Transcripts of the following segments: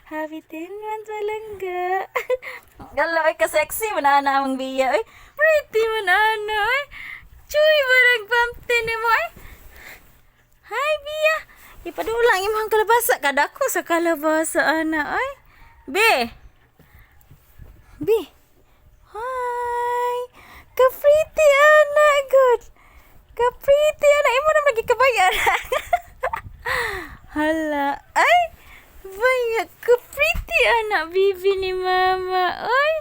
Happy 10 months, palangga. Galo, ay, ka-sexy man ana among Bia, ay. Pretty man ana, ay. Chuy ba nagpamptin ni mo, ay. Hi, Bia. Ipadulang imong kalabasa. Kadako sa kalabasa, ana, ay. Bi. Bi. Hi. Ka-pretty, ana. Good. Ka-pretty, ana. Imo na magikabayan. Hala. Ay. Baya, ka-pretty, ana. Bibi ni mama. Ay.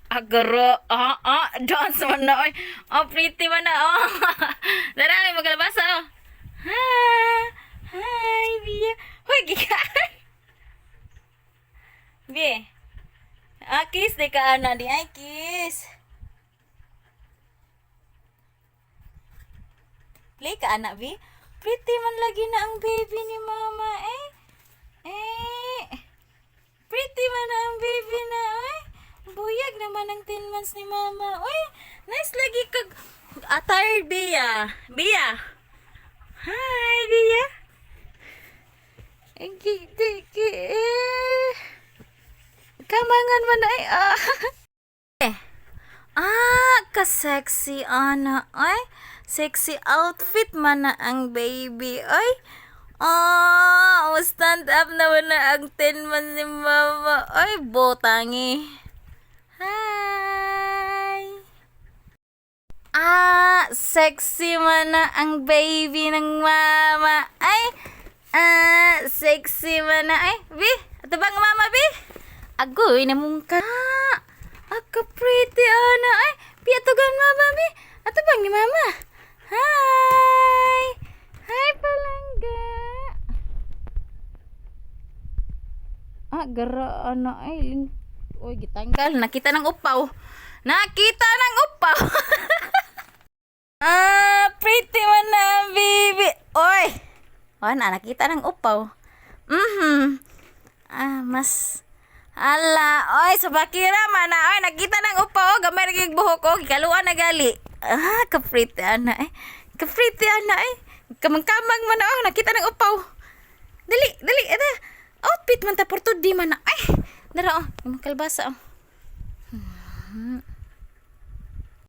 Agaro, dance man na, oy. Oh, pretty man na, oh. Dara, may magalabasa, oh. Ha, hi, Bia. Hoy, gikan. Bi. Ah, kiss di ka, ana, di ay kiss. Play ka, ana, Bi. Pretty man lagi na ang baby ni mama, eh. Eh. Pretty man ang baby na, oy. Buyag naman ang 10 months ni mama. Oy, nice lagi kag attire, Bia. Bia. Hi, Bia. Eh, eh. Kamangan man ay ah. Eh. Ah, ka-sexy ana ay. Sexy outfit man na ang baby ay. Ah, oh, stand up naman na ang 10 months ni mama. Ay, botangi. Hi! Ah, sexy man na ang baby ng mama. Ay, ah, sexy man na. Ay, Bi, ato bang mama, Bi? Agoy, namong ka. Ah, aka pretty, ana. Ay, Bi, ato gan mama, Bi. Ato bang ni mama? Hi! Hi, palangga. Ah, gara, ana. Ay, uy, gitanggal. Nakita ng upaw. Nakita ng upaw. Ah, pretty man na ang baby. Oy. Oh, na nakita ng upaw. Ah, mas ala, oy, sa bakira man na. Oy, nakita ng upaw. Oh, gamay ra buhok ko. Gikaluan na gali. Ah, ka-pretty ana eh. Ka-pretty ana eh. Kamang-kamang man na oh, nakita ng upaw. Dali, dali, ito. Outfit man ta por di man na. Ay, dara oh, imong kalbasa oh.